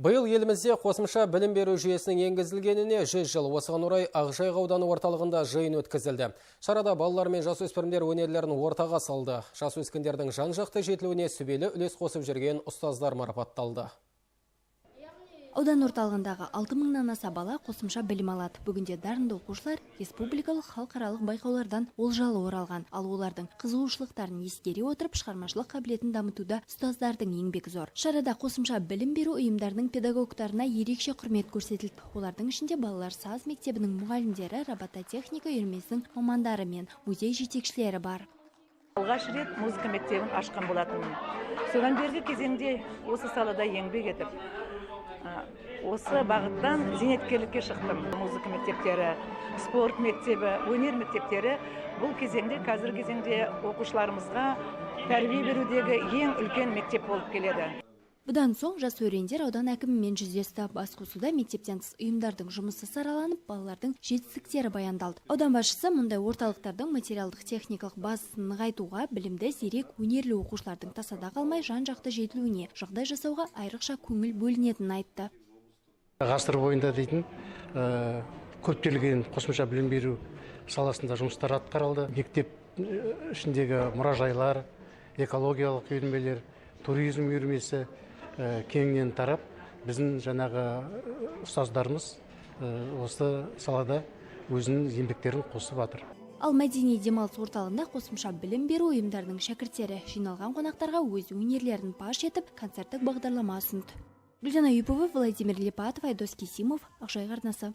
Биыл елімізде қосымша білім беру жүйесінің енгізілгеніне 100 жыл. Осыған орай Ақжайық ауданы орталығында жиын өткізілді. Шарада балалар мен жасөспірімдер өнерлерін ортаға салды. Жасөскіндердің жан-жақты жетілуіне сүбелі үлес қосып жүрген ұстаздар марапатталды. Аудан орталығындағы 6000-нан аса бала қосымша білім алады. Бүгінде дарынды оқушылар республикалық, халықаралық байқаулардан олжалы оралған. Ал олардың қызығушылықтарын ескере отырып, шығармашылық қабілетін дамытуда ұстаздардың еңбегі зор. Шарада қосымша білім беру ұйымдарының педагогтарына ерекше құрмет көрсетілді. Олардың ішінде балалар саз мектебінің мұғалімдері, робототехника үйірмесінің мамандары мен музей жетекшілері бар. Алғаш рет музыка мектебін ашқан болатынмын. Содан бергі кезеңде осы салада еңбек етіп, осы бағыттан зейнеткерлікке шықтым. Музыка мектептері, спорт мектебі, өнер мектептері бұл кезеңде, қазіргі кезеңде оқушыларымызға тәрбие берудегі ең үлкен мектеп болып келеді. Бұдан соң жас өрендер аудан әкімімен жүздесті. Басқосуда мектептен тыс ұйымдардың жұмысы сараланып, балалардың жетістіктері баяндалды. Аудан басшысы мұндай орталықтардың материалдық техникалық базасын нығайтуға, білімді, зерек, өнерлі оқушылардың тасада қалмай, жан-жақты жетілуіне жағдай жасауға айрықша көңіл бөлінетінін айтты. Ғасыр бойында дейтін көптеген қосымша білім беру саласында жұмыстар атқарылды. Мектеп ішіндегі мұражайлар, экологиялық үйірмелер, туризм үйірмесі кеңінен тарап, біздің жаңағы ұстаздарымыз осы салада өзінің еңбектерін қосып жатыр. Ал мәдени демалыс орталығында қосымша білім беру ұйымдарының шәкірттері жиналған қонақтарға өз өнерлерін паш етіп, концерттік бағдарлама ұсынды. Гүлжан Аюпова, Владимир Липатов, Айдос Кисимов, Ақжайық арнасы.